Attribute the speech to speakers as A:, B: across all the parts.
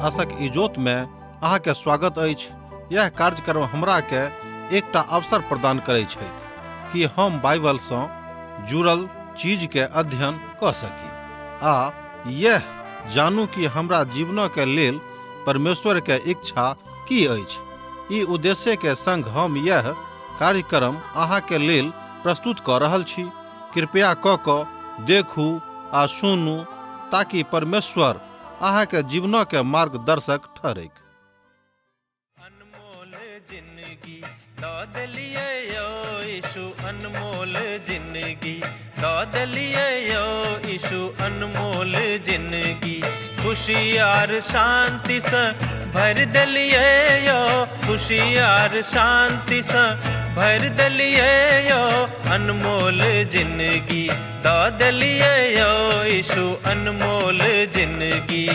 A: आशक इजोत में अहाँ के स्वागत अछि। यह कार्यक्रम हमरा के एकटा अवसर प्रदान करै छथि कि हम बाइबल सँ जुड़ल चीज के अध्ययन क सकी आ यह जानू कि हमरा जीवन के लेल परमेश्वर के इच्छा की अछि। ई उद्देश्य के संग हम यह कार्यक्रम अहाँ के लेल प्रस्तुत क रहल छी। कृपया क क देखू आ सुनू ताकि परमेश्वर अहाँ के जीवन के मार्गदर्शक ठहरैक।
B: अनमोल जिंदगी दऽ देलियै यौ यीशु, अनमोल जिंदगी दऽ देलियै यौ यीशु, अनमोल जिंदगी खुशी आर शांतिसँ भरि देलियै यौ, खुशी आर शांतिसँ भरि देलियै यौ, अनमोल जिंदगी दऽ देलियै यौ यीशु, अनमोल जिंदगी।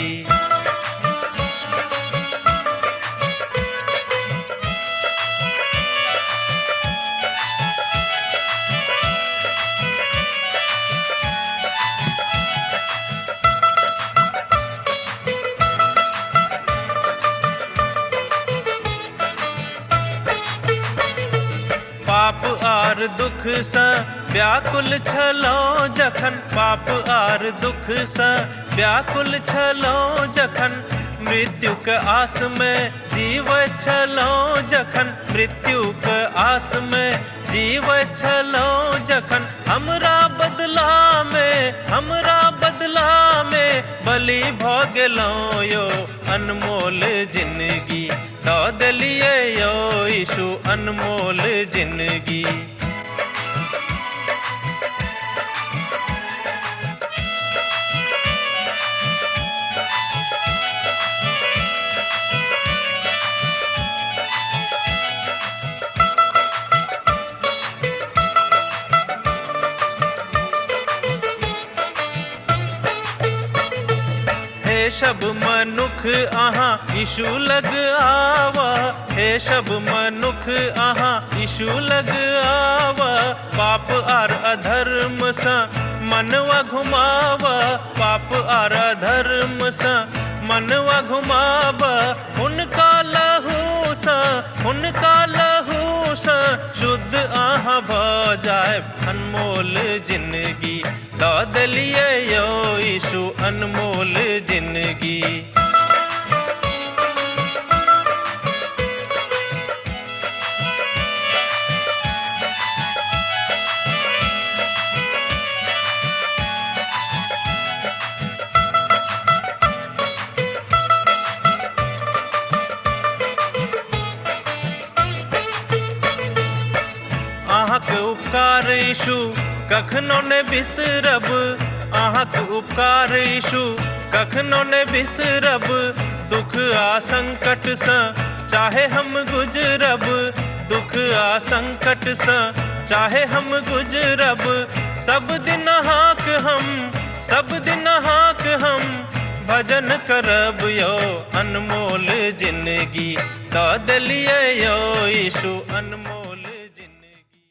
B: पाप आर दुख सँ व्याकुल छलहुँ जखन, पाप आर दुख सँ व्याकुल छलहुँ जखन, मृत्युक आस में जीवैत छलहुँ जखन, मृत्युक आस में जीवैत छलहुँ जखन, हमरा बदला में, हमरा बदला में बलि भऽ गेलहुँ यौ, अनमोल जिंदगी दऽ देलियै यौ यीशु, अनमोल जिंदगी। हे सब मनुख अहाँ यीशु लग आवा, हे सब मनुख अहाँ यीशु लग आवा, पाप आर अधर्म सँ मनवा घुमावा, पाप आर अधर्म सँ मनवा घुमावा, हुनका लहू सँ, हुनका लहू सँ शुद्ध अहाँ भऽ जायब, अनमोल जिंदगी दऽ देलियै यौ यीशु, अनमोल जिंदगी। अहाँक उपकार यीशु कखनो ने बिसरब, अहाँक उपकार यीशु कखनो ने बिसरब, दुख आ संकट सँ चाहे हम गुजरब, दुख आ संकट सँ चाहे हम गुजरब, सब दिन अहाँक हम, सब दिन अहाँक हम भजन करब यौ, अनमोल जिंदगी दऽ देलियै यौ यीशु, अनमोल जिंदगी।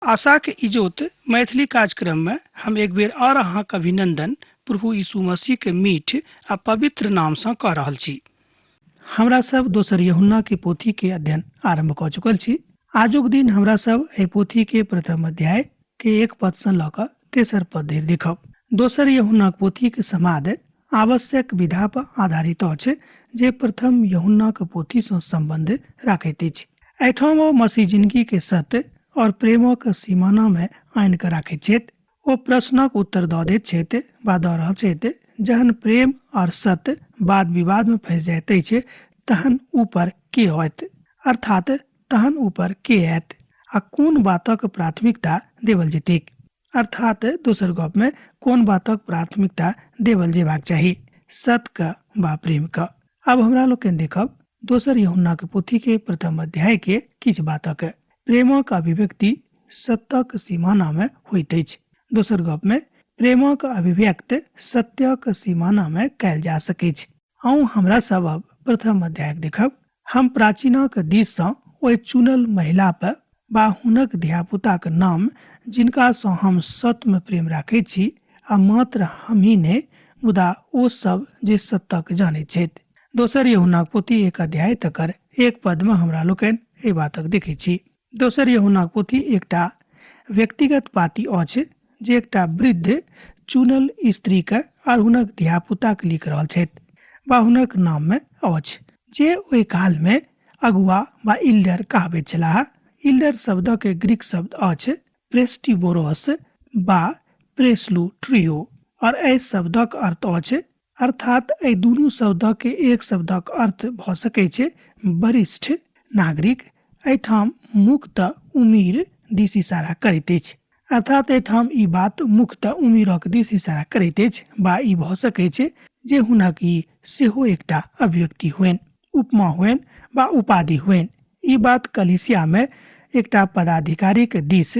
C: आशाक इजोत मैथिली कार्यक्रम में हम एक बेर और अहाँक अभिनंदन प्रभु यीशु मसीह के मीठ आ पवित्र नाम सँ कऽ रहल छी। हमरा सब दोसर यूहन्ना के पोथी के अध्ययन आरंभ कऽ चुकल छी। आजुक दिन हमरा सब एहि पोथी के प्रथम अध्याय के एक पद सँ लऽ कऽ तेसर पद धरि देखब। दोसर यूहन्नाक पोथी के समाद आवश्यक विधा पर आधारित अछि जे प्रथम यूहन्नाक पोथी सँ संबंध राखैत अछि। एहिठाम ओ मसीह जिंदगी के सत्य और प्रेमक सीमाना में आनि कऽ राखैत छथि। ओ प्रश्नक उत्तर दऽ दैत छथि वा दऽ रहल छथि। जहन प्रेम और सत्य वाद विवाद में फँसि जाइत अछि तहन ऊपर के होयत, अर्थात तहन ऊपर के आयत आ कोन बातक प्राथमिकता देवल जेतैक, अर्थात दोसर गप में कोन बातक प्राथमिकता देवल जेबाक चाही, सत्य क वा प्रेम क। अब हमरा लोकनि देखब दोसर यूहन्ना के पोथी के प्रथम अध्याय के किछु बातक। प्रेमक अभिव्यक्ति सत्यक सीमाना में होइत अछि। दोसर गप में प्रेमक अभिव्यक्त सत्यक सीमाना में कयल जा सकैछ। आउ हमरा सब अब प्रथम अध्याय देखब। हम प्राचीनक दिस सँ ओहि चुनल महिला पर वा हुनक धियापुताक नाम जिनका सँ हम सत्य में प्रेम राखैत छी आ मात्र हमही नहि मुदा ओ सब जे सत्यक जानैत छथि। दोसर यूहन्नाक पोथी 1 अध्याय तकर 1 पद मे हमरा लोकनि एहि बातक देखैत छी। दोसर यूहन्नाक पोथी एकटा व्यक्तिगत पाती अछि जे एकटा वृद्ध चुनल स्त्रीक आर हुनक धियापुताक लिख रहल छथि वा हुनक नाम मे अछि, जे ओहि काल मे अगुआ वा इल्डर कहबैत छलाह। इल्डर शब्दक ग्रीक शब्द अछि प्रेस्टिबोरोस बा प्रेस्लुट्रियो, और एहि शब्दक अर्थ अछि, अर्थात एहि दुनू शब्दक एक शब्दक अर्थ भऽ सकै छै वरिष्ठ नागरिक। एहिठाम मुख्यतः उमीर दिस इशारा करैत अछि, अर्थात एहिठाम ई बात मुख्यतः उमीरक दिस इशारा करैत अछि, बा ई भऽ सकै छै जे हुनक ई सेहो एकटा अभिव्यक्ति होइन, उपमा होइन बा उपाधि होइन। ई बात कलिसिया में एकटा पदाधिकारीक दिस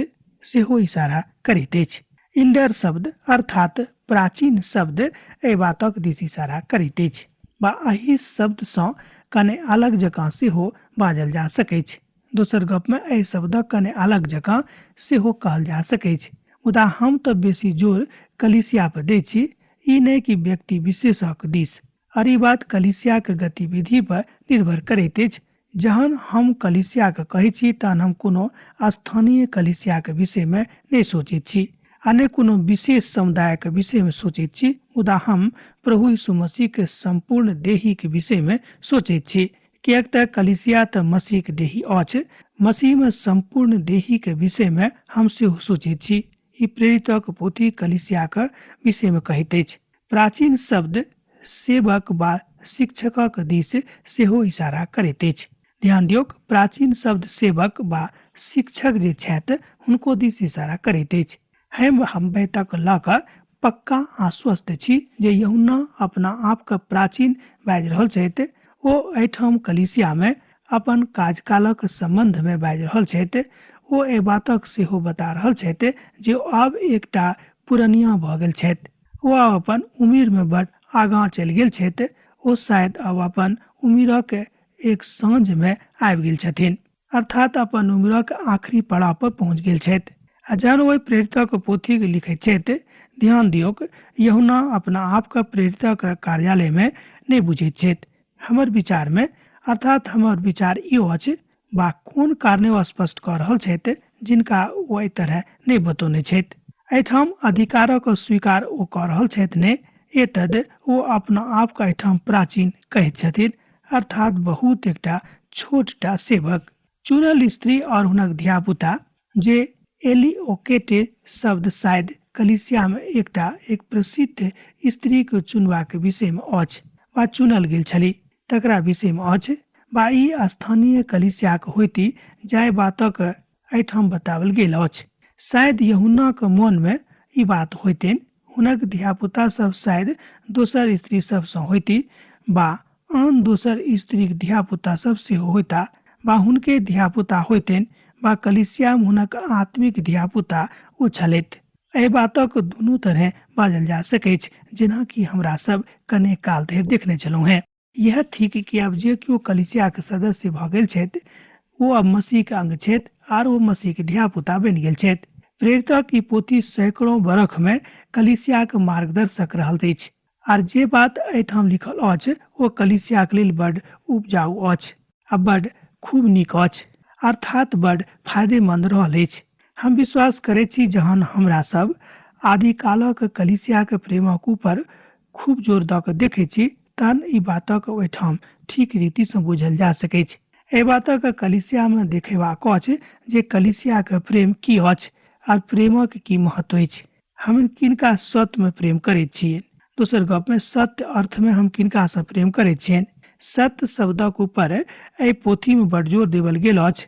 C: सेहो इशारा करैत अछि। इल्डर शब्द अर्थात प्राचीन शब्द एहि बातक दिस इशारा करैत अछि, बा एहि शब्द सँ कने अलग जकाँ सेहो बाजल जा सकैछ। दोसर गप में एहि शब्दक कने अलग जकाँ सेहो कहल जा सकैछ, मुदा हम तऽ बेसी जोर कलिसिया पर दै छी, ई नहि कि व्यक्ति विशेषक दिस। आर ई बात कलिसियाक गतिविधि पर निर्भर करैत अछि। जहन हम कलिसियाक कहै छी तहन हम कोनो स्थानीय कलिसियाक विषय में नहि सोचैत छी आ नहि कोनो विशेष समुदायक विषय में सोचैत छी, मुदा हम प्रभु यीशु मसीह के सम्पूर्ण देही के विषय में सोचैत छी, किएक तऽ कलिसिया तऽ मसीह के देही अछि। मसीह में सम्पूर्ण देही के विषय में हम सेहो सोचैत छी। ई प्रेरितक पोथी कलिसियाक विषय में कहैत अछि। प्राचीन शब्द सेवक वा शिक्षकक दिस सेहो इशारा करैत अछि। ध्यान दियौक, प्राचीन शब्द सेवक वा शिक्षक जे छथि हुनको दिस इशारा करैत अछि। हम बैतक लऽ कऽ पक्का आश्वस्त छी जे यूहन्ना अपना आप के प्राचीन बाजि रहल छथि। ओ एहिठाम कलिसिया में अपन कार्यकालक संबंध में बाजि रहल छथि। ओ एहि बातक सेहो बता रहल छथि जे आब एकटा पुरनिया भऽ गेल छथि। ओ आब अपन उमिर में बड़ आगाँ चलि गेल छथि। ओ शायद आब अपन उमिरक एक साँझ में आबि गेल छथिन, अर्थात अपन उमिरक आखिरी पड़ाव पर पहुँच गेल छथि। आ जहन ओहि प्रेरितक पोथी लिखैत छथि, ध्यान दियौक, यूहन्ना अपना आप के प्रेरितक कार्यालय में नहि बुझैत छथि। हमर विचार में, अर्थात हमर विचार ई अछि, बा कोन कारणे ओ स्पष्ट कऽ रहल छथि जिनका ओ एहि तरह नहि बतौने छथि। एहिठाम अधिकारक स्वीकार ओ कऽ रहल छथि ने, एतद ओ अपना आप के एहिठाम प्राचीन कहैत छथिन, अर्थात बहुत एकटा छोटटा सेवक। चुनल स्त्री और हुनक धियापुता, जे एलिओकेटे शब्द शायद कलिसिया में एकटा एक प्रसिद्ध स्त्री के चुनबाक विषय में अछि वा चुनल गेल छली तकरा विषय में अछि, बा ई स्थानीय कलिसियाक होइती जाहि बातक एहिठाम बताओल गेल अछि। शायद यूहन्नाक मन में ई बात होइतनि, हुनक धियापुता सब शायद दोसर स्त्री सब सँ होइती बा आन दोसर स्त्रीक धियापुता सब सेहो होइता, बा हुनके धियापुता होइतनि, बा कलिसिया में हुनक आत्मिक धियापुता ओ छलथि। एहि बातक दुनू तरहे बाजल जा सकैछ, जेना कि हमरा सब कने काल धरि देखने छलहुँ हेँ। यह थिक कि आब जे केओ कलिसियाक सदस्य भऽ गेल छथि ओ अब मसीहक अंग छथि आर ओ मसीहक धियापुता बनि गेल छथि। प्रेरितक ई पोथी सैकड़ों बरख में कलिसियाक मार्गदर्शक रहल अछि, आर जे बात एहिठाम लिखल अछि ओ कलिसियाक लेल बड उपजाऊ अछि आ बड खूब नीक अछि, अर्थात बड फायदेमंद रहल अछि। हम विश्वास करैत छी जहन हमरा सब आदिकालक कलिसियाक प्रेमक ऊपर खूब जोर दऽ कऽ देखैत छी तहन ई बातक ओहिठाम ठीक रीतिसँ बुझल जा सकैछ। एहि बातक कलिसियामे देखेबाक अछि जे कलिसियाक प्रेम की अछि आर प्रेमक की महत्व अछि। हम किनका सत्यमे प्रेम करैत छियै? दोसर गपमे सत्य अर्थमे हम किनकासँ प्रेम करैत छियनि? सत्य शब्दक ऊपर एहि पोथीमे बड जोर देवल गेल अछि।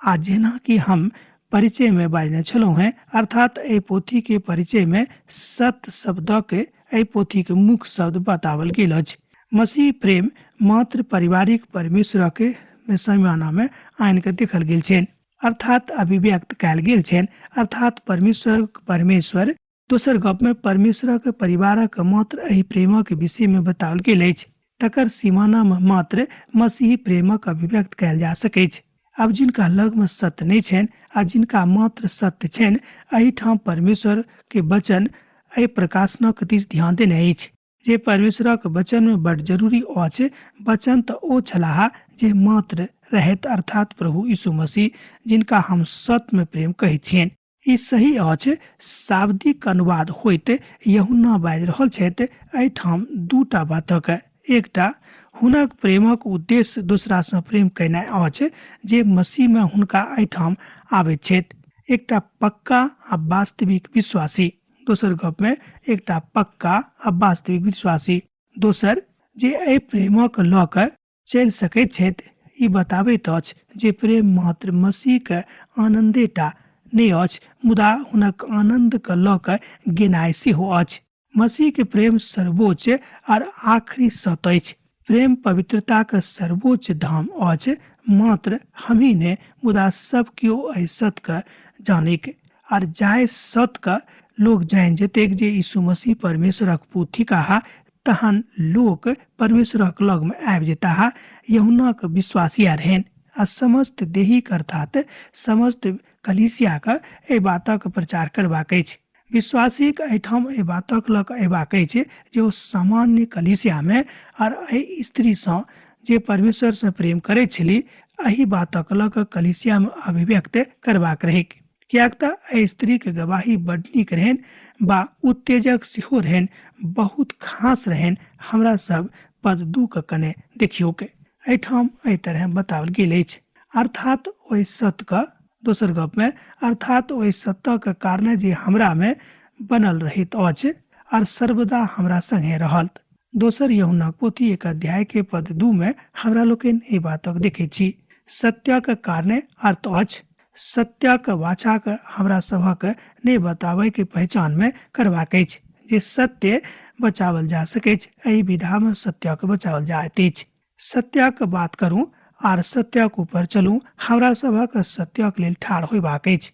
C: आ जेना कि हम परिचय में बाजने छलहुँ हेँ, अर्थात एहि पोथी के परिचय में सत्य शब्दक एहि पोथी के मुख्य शब्द बतावल गेल अछि। मसीह प्रेम मात्र पारिवारिक परमेश्वरक में संमाना में आनि कऽ देखल गेल छनि, अर्थात अभिव्यक्त कयल गेल छनि, अर्थात परमेश्वर परमेश्वर। दोसर गप में परमेश्वरक परिवारक मात्र एहि प्रेमक विषय में बताओल गेल अछि, तकर सीमाना में मात्र मसीही प्रेमक अभिव्यक्त कयल जा सकैछ। आब जिनका लग में सत्य नहि छनि आ जिनका मात्र सत्य छनि, एहिठाम परमेश्वर के वचन एहि प्रकाशनक दिस ध्यान देने अछि। जे परमेश्वरक वचन में बड जरूरी अछि। वचन तऽ ओ छलाह जे मात्र रहैत, अर्थात प्रभु यीशु मसीह, जिनका हम सत्य में प्रेम कहै छियनि। ई सही अछि। शाब्दिक अनुवाद होइत यूहन्ना बाजि रहल छथि एहिठाम दूटा बातक। एकटा हुनक प्रेमक उद्देश्य दोसरा सँ प्रेम केनाइ अछि जे मसीह में हुनका एहिठाम आबैत छथि, एकटा पक्का आ वास्तविक विश्वासी। दोसर गप में एकटा पक्का आ वास्तविक विश्वासी। दोसर जे एहि प्रेमक लऽ कऽ चलि सकैत छथि, ई बताबैत अछि जे प्रेम मात्र मसीह के आनंदेटा नहि अछि, मुदा हुनक आनंद के लऽ कऽ गेनाइ सेहो अछि। मसीह के प्रेम सर्वोच्च और आखिरी सत अछि। प्रेम पवित्रता के सर्वोच्च धाम अछि। मात्र हमही ने, मुदा सब केओ एहि सत के जानिक और जाहि सत के लोक जानि जेतेक जे यीशु मसीह परमेश्वरक पुत थिकाह, तहन लोक परमेश्वरक लग में आबि जेताह। यूहन्नाक विश्वासी रहनि आ समस्त देहीक अर्थात समस्त कलीसियाक एहि बातक प्रचार करबाक अछि। विश्वासीक एहिठाम एहि बातक लऽ कऽ अयबाक अछि जे ओ सामान्य कलीसियामे आर एहि स्त्रीसँ जे परमेश्वरसँ प्रेम करैत छली, एहि बातक लऽ कऽ कलीसियामे अभिव्यक्त करबाक रहैक, किएक तऽ एहि स्त्रीके गवाही बड नीक रहनि बा उत्तेजक सेहो रहनि, बहुत खास रहनि। हमरा सब पद 2 के कने देखियौक। एहिठाम एहि तरह बताओल गेल अछि, अर्थात ओहि सत्य के, दोसर गप में अर्थात ओहि सत्य के कारणे जे हमरा में बनल रहैत अछि और सर्वदा हमरा संगे रहल। दोसर यूहन्नाक पोथी 1 अध्याय के पद 2 में हमरा लोकनि एहि बातक देखै छी। सत्यक कारणे अर्थ अछि सत्यक वाचाक हमरा सभक नहि बताबै के पहचान में करबाक अछि जे सत्य बचावल जा सकैछ। एहि विधा में सत्यक बचावल जाइत अछि। सत्यक बात करू आर सत्यक ऊपर चलू। हमरा सभक सत्यक लेल ठाढ़ होयबाक अछि।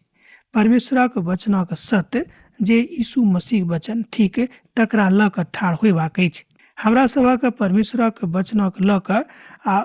C: परमेश्वरक वचनक सत्य जे यीशु मसीह वचन थिक तकरा लऽ कऽ ठाढ़ होयबाक अछि। हमरा सभक परमेश्वरक वचनक लऽ कऽ आ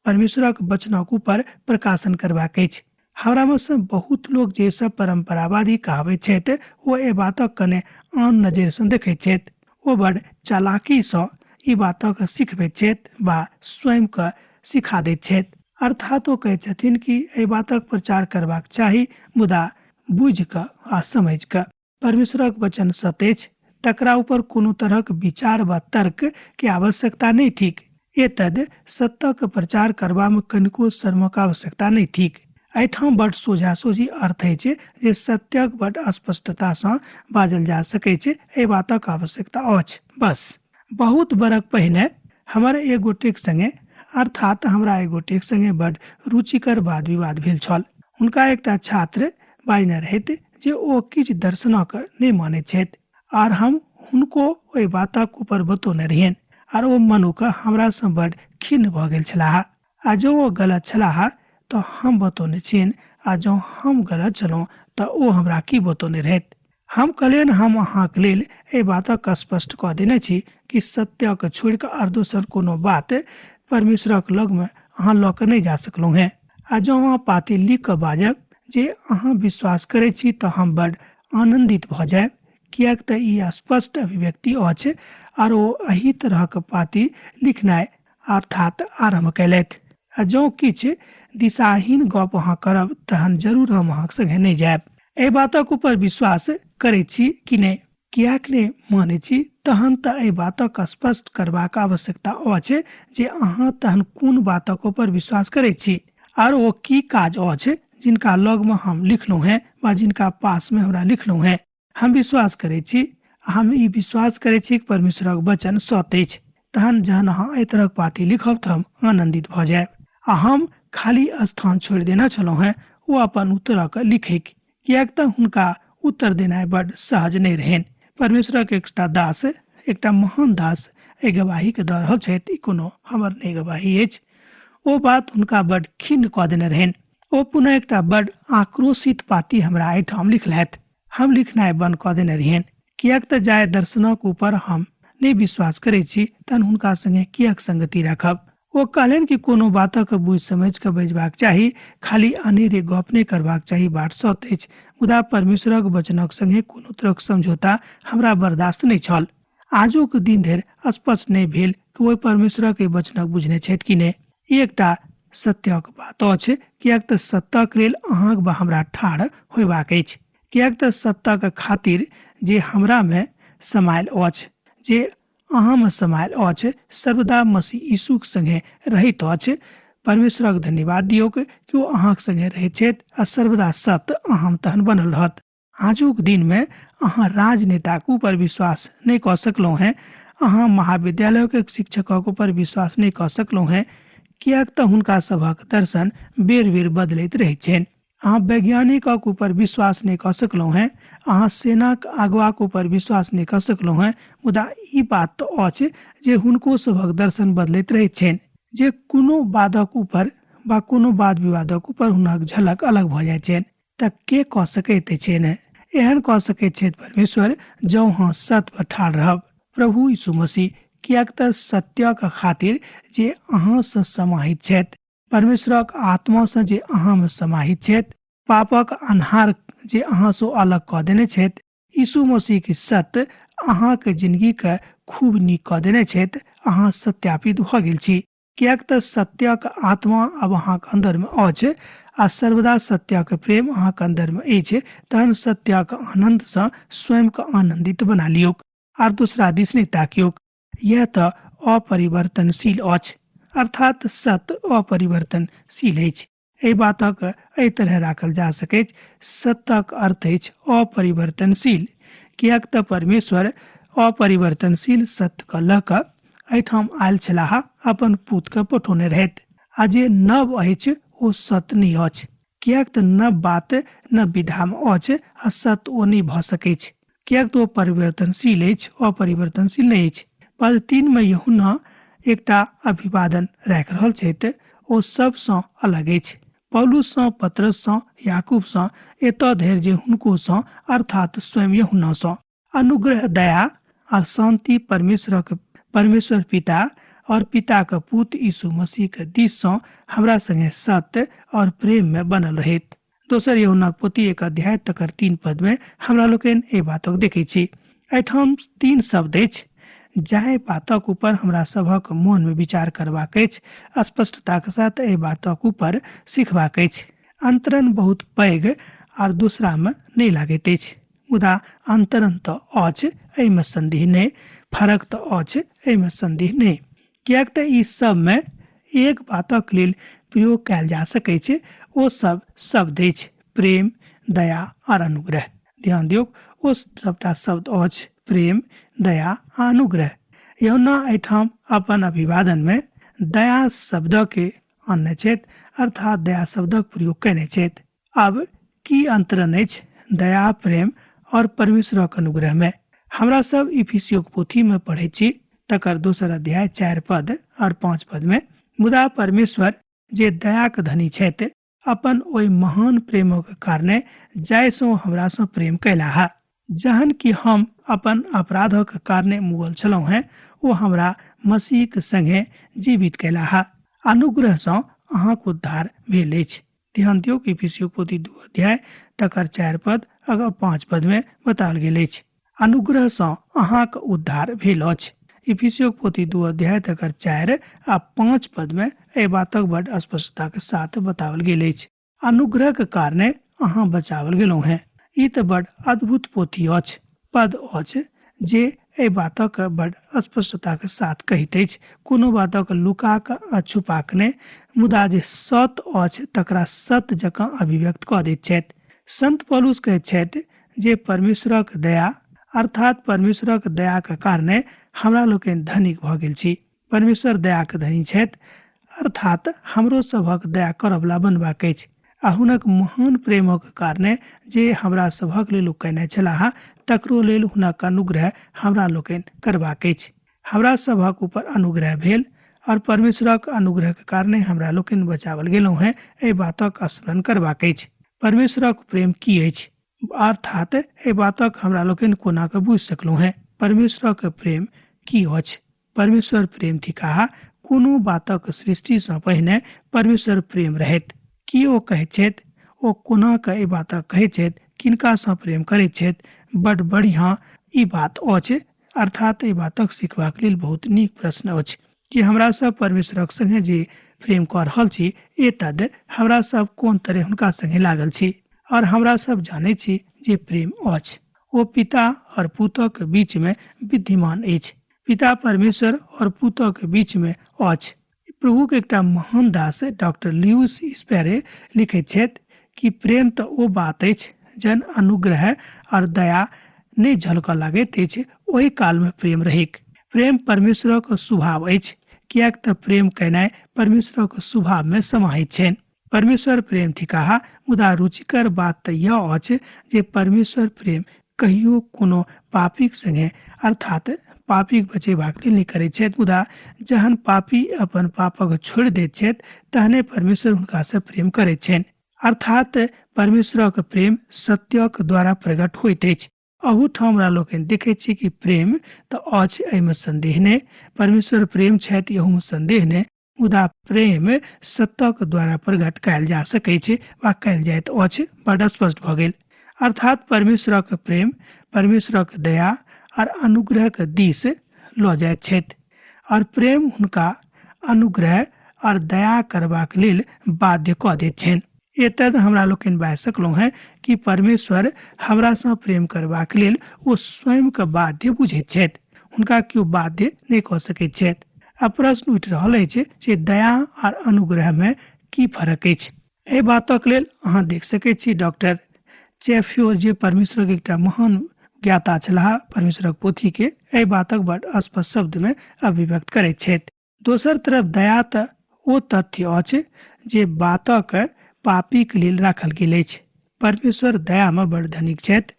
C: परमेश्वरक वचनक ऊपर प्रकाशन करबाक अछि। हमरा में सँ बहुत लोक जे सब परंपरावादी कहाबैत छथि ओ एहि बातक कने आन नजरि सँ देखैत छथि। ओ बड़ चालाकी सँ ई बातक सिखबैत छथि बा स्वयं के सिखा दैत छथि। अर्थात ओ कहैत छथिन कि एहि बातक प्रचार करबाक चाही, मुदा बुझि कऽ आ समझि कऽ। परमेश्वरक वचन सत्य अछि, तकरा ऊपर कोनो तरहक विचार वा तर्क के आवश्यकता नहि थिक। एतद सत्यक प्रचार करबा में कनिको शर्मक आवश्यकता नहि थिक। एहिठाम बड सोझा सोझी अर्थ अछि जे सत्यक बड स्पष्टता सँ बाजल जा सकैछ, एहि बातक आवश्यकता अछि। बस। बहुत बरख पहिने हमर एक गोटेक संगे, अर्थात हमरा एक गोटेक संगे बड रुचिकर वाद विवाद भेल छल। हुनका एकटा छात्र बाजने रहैत जे ओ किछु दर्शनक नहि मानैत छथि आर हम हुनको ओहि बातक ऊपर बतौने रहियनि आर ओ मनुख हमरा सँ बड खिन्न भऽ गेल छलाह। आ जँ ओ गलत छलाह तऽ हम बतौने छियनि आ जँ हम गलत छलहुँ तऽ ओ हमरा की बतौने रहैत। हम कहलियनि, हम अहाँक लेल एहि बातक स्पष्ट कऽ देने छी कि सत्यक छोड़ि कऽ आर दोसर कोनो बात परमेश्वरक लगमे अहाँ लऽ कऽ नहि जा सकलहुँ हेँ। आ जँ अहाँ पाती लिख कऽ बाजब जे अहाँ विश्वास करैत छी तऽ हम बड आनन्दित भऽ जायब, किएक तऽ ई स्पष्ट अभिव्यक्ति अछि। आर ओ एहि तरहक पाती लिखनाइ अर्थात आरम्भ कयलथि। आ जँ किछु दिशाहीन गप अहाँ करब तहन जरूर हम अहाँक संगे नहि जायब। एहि बातक ऊपर विश्वास करैत छी कि नहि? किएक नहि मानै छी? तहन तऽ एहि बातक स्पष्ट करबाक आवश्यकता अछि जे अहाँ तहन कोन बातक ऊपर विश्वास करैत छी आर ओ की काज अछि जिनका लगमे हम लिखलहुँ हेँ वा जिनका पासमे हमरा लिखलहुँ हेँ। हम विश्वास करै छी, हम ई विश्वास करै छी कि परमेश्वरक वचन सत्य अछि। तहन जहन अहाँ एहि तरहक पाती लिखब तऽ हम आनन्दित भऽ जायब। आ हम खाली स्थान छोड़ि देने छलहुँ हेँ ओ अपन उत्तरक लिखैक, किएक तऽ हुनका उत्तर देनाइ बड सहज नहि रहनि। परमेश्वरक एकटा दास, एकटा महान दास एहि गवाहीके दऽ रहल छथि, ई कोनो हमर नहि गवाही अछि। ओ बात हुनका बड खिन्न कऽ देने रहनि। ओ पुनः एकटा बड आक्रोशित पाती हमरा एहिठाम लिखलथि। हम लिखनाइ बंद कऽ देने रहियनि, किएक तऽ जाहि दर्शनक ऊपर हम नहि विश्वास करै छी तहन हुनका संगे किएक संगति राखब। ओ कहलनि कि कोनो बातक बुझि समझि कऽ बजबाक चाही, खाली अनेरे गप नहि करबाक चाही। बाट सत्य अछि, मुदा परमेश्वरक वचनक संगे कोनो तरहक समझौता हमरा बर्दाश्त नहि छल। आजुक दिन धरि स्पष्ट नहि भेल कि ओहि परमेश्वरक वचनक बुझने छथि कि नहि। ई एकटा सत्यक बात अछि, किएक तऽ सत्यक लेल अहाँक वा हमरा ठाढ़ होयबाक अछि, किएक तऽ सत्यक खातिर जे हमरामे समायल अछि, जे अहाँमे समायल अछि, सर्वदा मसीह यीशुक संगे रहैत अछि। परमेश्वरक धन्यवाद दियौक कि ओ अहाँक संगे रहैत छथि आ सर्वदा सत्य अहाँ तहन बनल रहत। आजुक दिनमे अहाँ राजनेताक ऊपर विश्वास नहि कऽ सकलहुँ हेँ, अहाँ महाविद्यालयक शिक्षकक ऊपर विश्वास नहि कऽ सकलहुँ हेँ, किएक तऽ हुनका सभक दर्शन बेर बेर बदलैत रहैत छनि। अहाँ वैज्ञानिकक ऊपर विश्वास नहि कऽ सकलहुँ हेँ, अहाँ सेनाक अगुआक ऊपर विश्वास नहि कऽ सकलहुँ हेँ, मुदा ई बात तऽ अछि जे हुनको सभक दर्शन बदलैत रहैत छनि, जे कोनो बादक ऊपर वा कोनो वाद विवादक ऊपर हुनक झलक अलग भऽ जाइत छनि। तऽ के कऽ सकैत अछि एहन? एहन कऽ सकैत छथि परमेश्वर, जँ अहाँ सत्य पर ठाढ़ रहब। प्रभु यीशु मसीह, किएक तऽ सत्यक खातिर जे अहाँसँ समाहित छथि, परमेश्वरक आत्मासँ जे अहाँमे समाहित छथि, पापक अन्हार जे अहाँसँ अलग कऽ देने छथि, यीशु मसीहके सत्य अहाँके जिंदगीके खूब नीक कऽ देने छथि। अहाँ सत्यापित भऽ गेल छी, किएक तऽ सत्यक आत्मा आब अहाँके अन्दरमे अछि आ सर्वदा सत्यक प्रेम अहाँके अन्दरमे अछि। तहन सत्यक आनन्दसँ स्वयंके आनन्दित बना लियौक आर दूसरा दिस नहि ताकियौक। यह तऽ अपरिवर्तनशील अछि, अर्थात सत्य अपरिवर्तनशील अछि। एहि बातक एहि तरह राखल जा सकैछ, सत्यक अर्थ अछि अपरिवर्तनशील, किएक तऽ परमेश्वर अपरिवर्तनशील सत्यके लऽ कऽ एहिठाम आयल छलाह, अपन पूतके पठौने रहथि। आ जे नव अछि ओ सत्य नहि अछि, किएक तऽ नव बात नव विधामे अछि आ सत्य ओ नहि भऽ सकैछ, किएक तऽ ओ परिवर्तनशील अछि, अपरिवर्तनशील नहि अछि। पद 3 मे यूहन्ना एकटा अभिवादन राखि रहल छथि, ओ सबसँ अलग अछि। पौलुससँ, पतरससँ, याकूबसँ, एतऽ धरि जे हुनकोसँ, अर्थात स्वयं यूहन्नासँ। अनुग्रह, दया और शांति परमेश्वर पिता और पिताक पुत यीशु मसीह के दिस सँ हमरा संगे सत्य और प्रेम में बनल रहैत। दोसर यूहन्नाक पोथी 1 अध्याय तकर 3 पद में हमरा लोकनि एहि बातक देखै छी। एहिठाम 3 शब्द अछि जाहि बातक ऊपर हमरा सभक मोन में विचार करबाक अछि, स्पष्टताक साथ एहि बातक ऊपर सिखबाक अछि। अंतरण बहुत पैघ आर दूसरा में नहि लागैत अछि, मुदा अंतरण तऽ अछि, एहिमे संदेह नहि, फरक तऽ अछि, एहिमे संदेह नहि, किएक तऽ ई सबमे एक बातक लेल प्रयोग कयल जा सकैत छै। ओ सब शब्द अछि प्रेम, दया आर अनुग्रह। ध्यान दियौ, ओ सबटा शब्द अछि प्रेम, दया आ अनुग्रह। यूहन्ना एहिठाम अपन अभिवादन में दया शब्दके आनने छथि, अर्थात दया शब्दक प्रयोग कयने छथि। आब की अंतरण अछि दया, प्रेम और परमेश्वरक अनुग्रह में? हमरा सब इफिसियोक पोथी में पढ़ै छी, तकर दोसर अध्याय 4 पद और 5 पद में, मुदा परमेश्वर जे दयाक धनी छथि, अपन ओहि महान प्रेमक कारणे जाहिसँ हमरासँ प्रेम कयलाह, जहन कि हम अपन अपराधक कारणे मुअल छलहुँ हेँ, ओ हमरा मसीहक संगे जीवित कयलाह। अनुग्रहसँ अहाँक उद्धार भेल अछि। ध्यान दियौ कि इफिसियो पोथी 2 अध्याय तकर 4 पद अगर 5 पद में बताओल गेल अछि, अनुग्रहसँ अहाँक उद्धार भेल अछि। इफिसियो पोथी 2 अध्याय तकर 4 आ 5 पद में एहि बातक बड स्पष्टता के साथ बताओल गेल अछि, अनुग्रह के कारणे अहाँ बचाओल गेलहुँ हेँ। ई तऽ बड अद्भुत पोथी अछि, पद अछि जे एहि बातक बड स्पष्टता के साथ कहैत अछि, कोनो बातक लुका कऽ आ छुपा कऽ नहि, मुदा जे सत्य अछि तकरा सत्य जकाँ अभिव्यक्त कऽ दैत छथि। संत पौलुस कहैत छथि जे परमेश्वरक दया, अर्थात परमेश्वरक दयाक कारणे हमरा लोकनि धनिक भऽ गेल छी। परमेश्वर दयाक धनी छथि, अर्थात हमरो सभक दया करऽवला बनबाक अछि, आ हुनक महान प्रेमक कारणे जे हमरा सभक लेल ओ कयने छलाह तकरो लेल हुनक अनुग्रह हमरा लोकनि करबाक अछि। हमरा सभक ऊपर अनुग्रह भेल और परमेश्वरक अनुग्रहक कारणे हमरा लोकनि बचाओल गेलहुँ हेँ, एहि बातक स्मरण करबाक अछि। परमेश्वरक प्रेम की अछि, अर्थात एहि बातक हमरा लोकनि कोना कऽ बुझि सकलहुँ हेँ? परमेश्वरक प्रेम की अछि? परमेश्वर प्रेम थिकाह। कोनो बातक सृष्टिसँ पहिने परमेश्वर प्रेम रहैत। की ओ कहैत छथि? ओ कोना कऽ एहि बातक कहैत छथि? किनकासँ प्रेम करैत छथि? बड बढ़िआँ ई बात अछि। अर्थात एहि बातक सिखबाक लेल बहुत नीक प्रश्न अछि कि हमरा सब परमेश्वरक संगे जे प्रेम कऽ रहल छी, एतद हमरा सब कोन तरह हुनका संगे लागल छी और हमरा सब जानै छी जे प्रेम अछि। ओ पिता और पुतक बीच में विद्यमान अछि। पिता परमेश्वर और पुतक बीच में अछि। प्रभुक एकटा महान दास डॉक्टर ल्यूस स्पेरे लिखैत छथि कि प्रेम तऽ ओ बात अछि जन अनुग्रह और दया नहि झलकऽ लागैत अछि, ओहि काल में प्रेम रहैक। प्रेम परमेश्वरक स्वभाव अछि, किएक तऽ प्रेम केनाइ परमेश्वरक स्वभाव में समाहित छनि। परमेश्वर प्रेम थिकाह, मुदा रुचिकर बात तऽ यह अछि जे परमेश्वर प्रेम कहियो कोनो पापीक संगे अर्थात पापीक बचेबाक लेल नहि करैत छथि, मुदा जहन पापी अपन पापक छोड़ि दैत छथि तहने परमेश्वर हुनकासँ प्रेम करैत छनि। अर्थात परमेश्वरक प्रेम सत्यक द्वारा प्रकट होइत अछि। अहूठाम हमरा लोकनि देखैत छी कि प्रेम तऽ अछि, एहिमे संदेह नहि, परमेश्वर प्रेम छथि एहूमे संदेह नहि, मुदा प्रेम सत्यक द्वारा प्रकट कयल जा सकैत छै वा कयल जाइत अछि, बड स्पष्ट भऽ गेल। अर्थात परमेश्वरक प्रेम परमेश्वरक दया और अनुग्रहक दिस लऽ जाइत छथि और प्रेम हुनका अनुग्रह और दया करबाक लेल बाध्य कऽ दैत छनि। एतद हमरा लोकनि बाजि सकलहुँ हेँ कि परमेश्वर हमरासँ प्रेम करबाक लेल ओ स्वयंके बाध्य बुझैत छथि, हुनका केओ बाध्य नहि कऽ सकैत छथि। आ प्रश्न उठि रहल अछि जे दया और अनुग्रहमे की फर्क अछि। एहि बातक लेल अहाँ देख सकैत छी डॉक्टर चैफ्योर जे परमेश्वरक एकटा महान ज्ञाता छलाह, परमेश्वरक पोथीके एहि बातक बड स्पष्ट शब्दमे अभिव्यक्त करैत छथि। दोसर तरफ दया तऽ ओ तथ्य अछि जे बातक पापीक लेल राखल गेल अछि। परमेश्वर दयामे बड़ धनिक छथि।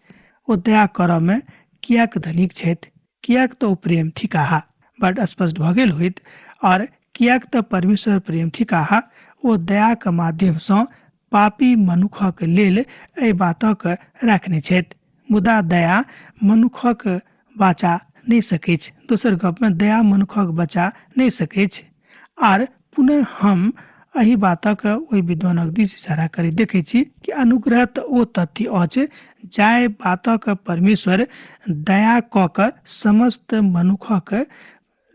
C: ओ दया करऽमे किएक धनिक छथि? किएक तऽ ओ प्रेम थिकाह। बड स्पष्ट भऽ गेल होइत। और किएक तऽ परमेश्वर प्रेम थिकाह, ओ दयाक माध्यमसँ पापी मनुखक लेल एहि बातक राखने छथि। मुदा दया मनुखक बचा नहि सकैछ। दोसर गपमे दया मनुखक बचा नहि सकैछ। आर पुनः हम एहि बातक ओहि विद्वानक दिस इशारा करैत देखै छी कि अनुग्रह तऽ ओ तथ्य अछि जाहि बातक परमेश्वर दया कऽ कऽ समस्त मनुखक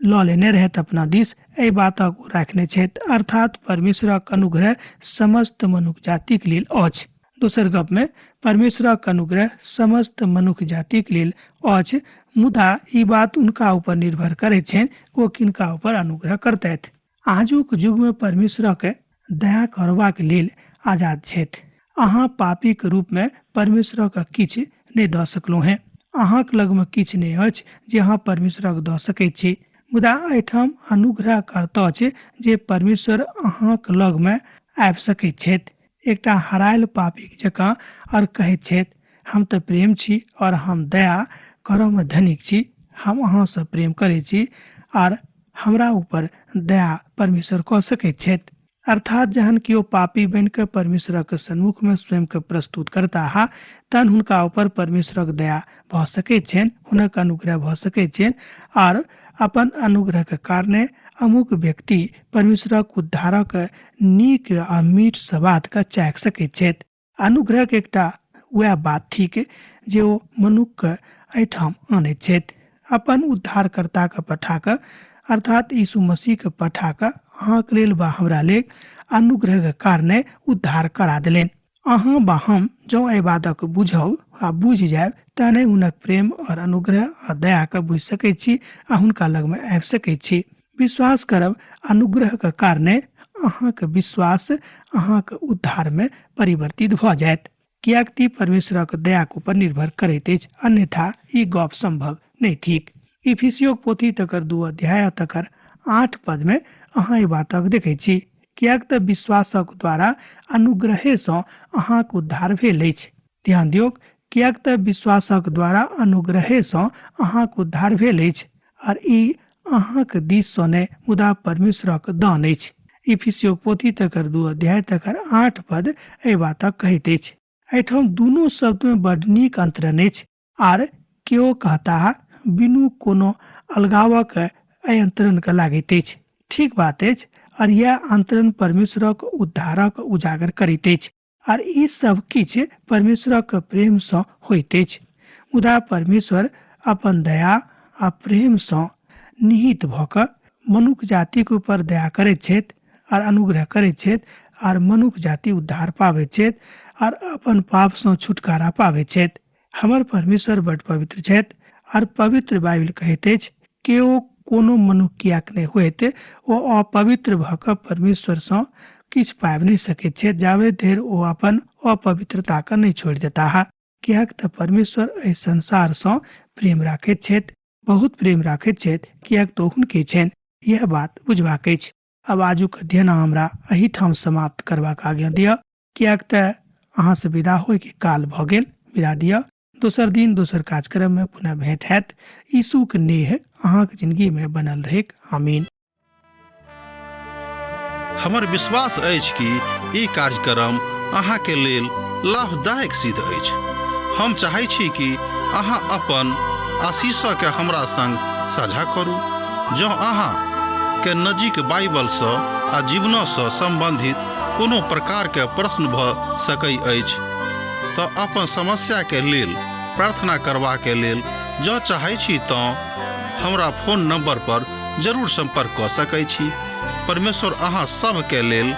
C: लऽ लेने रहथि अपना दिस, एहि बातक ओ राखने छथि। अर्थात परमेश्वरक अनुग्रह समस्त मनुख जातिक लेल अछि। दोसर गपमे परमेश्वरक अनुग्रह समस्त मनुख जातिक लेल अछि, मुदा ई बात उनका ऊपर निर्भर करैत छनि ओ किनका ऊपर अनुग्रह करतथि। आजुक युगमे परमेश्वरक दया करबाक लेल आजाद छथि। अहाँ पापीक रूपमे परमेश्वरक किछु नहि दऽ सकलहुँ हेँ। अहाँक लगमे किछु नहि अछि जे अहाँ परमेश्वरक दऽ सकैत छी, मुदा एहिठाम अनुग्रह अर्थ अछि जे परमेश्वर अहाँक लगमे आबि सकैत छथि एकटा हरायल पापीक जकाँ और कहैत छथि, हम तऽ प्रेम छी और हम दया करऽमे धनिक छी, हम अहाँसँ प्रेम करैत छी आर हमरा ऊपर दया परमेश्वर कऽ सकैत छथि। अर्थात जहन केओ पापी बनि कऽ परमेश्वरक सन्मुखमे स्वयंके प्रस्तुत करताह तहन हुनका ऊपर परमेश्वरक दया भऽ सकैत छनि, हुनक अनुग्रह भऽ सकैत छनि आर अपन अनुग्रहक कारणे अमुक व्यक्ति परमेश्वरक उद्धारक नीक आ मीठ स्वादके चाखि सकैत छथि। अनुग्रहक एकटा वएह बात थिक जे ओ मनुखके एहिठाम आनैत छथि अपन उद्धारकर्ताके पठा कऽ, अर्थात यीशु मसीहके पठा कऽ अहाँके लेल वा हमरा लेल अनुग्रहके कारणे उद्धार करा देलनि। अहाँ वा हम जँ एहि बातक बुझब आ बुझि जायब तहने हुनक प्रेम और अनुग्रह आ दयाके बुझि सकैत छी आ हुनका लगमे आबि सकैत छी। विश्वास करब अनुग्रहके कारणे अहाँके विश्वास अहाँके उद्धारमे परिवर्तित भऽ जायत, किएक तऽ परमेश्वरक दयाक ऊपर निर्भर करैत अछि, अन्यथा ई गप सम्भव नहि थिक। इफिसियोक पोथी तकर 2 अध्याय तकर 8 पदमे अहाँ एहि बातक देखैत छी, किएक तऽ विश्वासक द्वारा अनुग्रहेसँ अहाँक उद्धार भेल अछि। ध्यान दियौक, किएक तऽ विश्वासक द्वारा अनुग्रहेसँ अहाँक उद्धार भेल अछि आर ई अहाँक दिससँ नहि मुदा परमेश्वरक दान अछि। इफिसियोक पोथी तकर 2 अध्याय तकर 8 पद एहि बातक कहैत अछि। एहिठाम दुनू शब्दमे बड नीक अंतरण अछि आर केओ कहताह बिनु कोनो अलगावक एहि अंतरणके लागैत अछि। ठीक बात अछि आर यैह अंतरण परमेश्वरक उद्धारक उजागर करैत अछि आर ई सब किछु परमेश्वरक प्रेमसँ होइत अछि। मुदा परमेश्वर अपन दया आ प्रेमसँ निहित भऽ कऽ मनुख जातिक ऊपर दया करैत छथि आर अनुग्रह करैत छथि आर मनुख जाति उद्धार पाबैत छथि आर अपन पापसँ छुटकारा पाबैत छथि। हमर परमेश्वर बड पवित्र छथि आर पवित्र बाइबिल कहैत अछि, केओ कोनो मनुख किएक नहि होइत, ओ अपवित्र भऽ कऽ परमेश्वरसँ किछु पाबि नहि सकैत छथि जाबे धरि ओ अपन अपवित्रताके नहि छोड़ि देताह, किएक तऽ परमेश्वर एहि संसारसँ प्रेम राखैत छथि, बहुत प्रेम राखैत छथि, किएक तऽ ओ हुनके छनि। इएह बात बुझबाक अछि। आब आजुक अध्ययन हमरा एहिठाम समाप्त करबाक आज्ञा दिअ, किएक तऽ अहाँसँ विदा होइके काल भऽ गेल। विदा दिअ, दोसर दिन दोसर कार्यक्रममे पुनः भेंट हैत। यीशुक नेह अहाँक जिंदगीमे बनल रहैक। आमीन।
A: हमर विश्वास अछि कि ई कार्यक्रम अहाँके लेल लाभदायक सिद्ध अछि। हम चाहै छी कि अहाँ अपन आशीषके हमरा संग साझा करू। जँ अहाँ के नजीक बाइबलसँ आ जीवनसँ सम्बन्धित कोनो प्रकारके प्रश्न भऽ सकै अछि तऽ अपन समस्याके लेल प्रार्थना करबाके लेल जँ चाहै छी तँ हमरा फोन नंबर पर जरूर संपर्क कऽ सकै छी। परमेश्वर अहाँ सभके लेल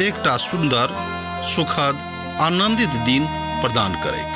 A: एकटा सुन्दर, सुखद, आनंदित दिन प्रदान करैक।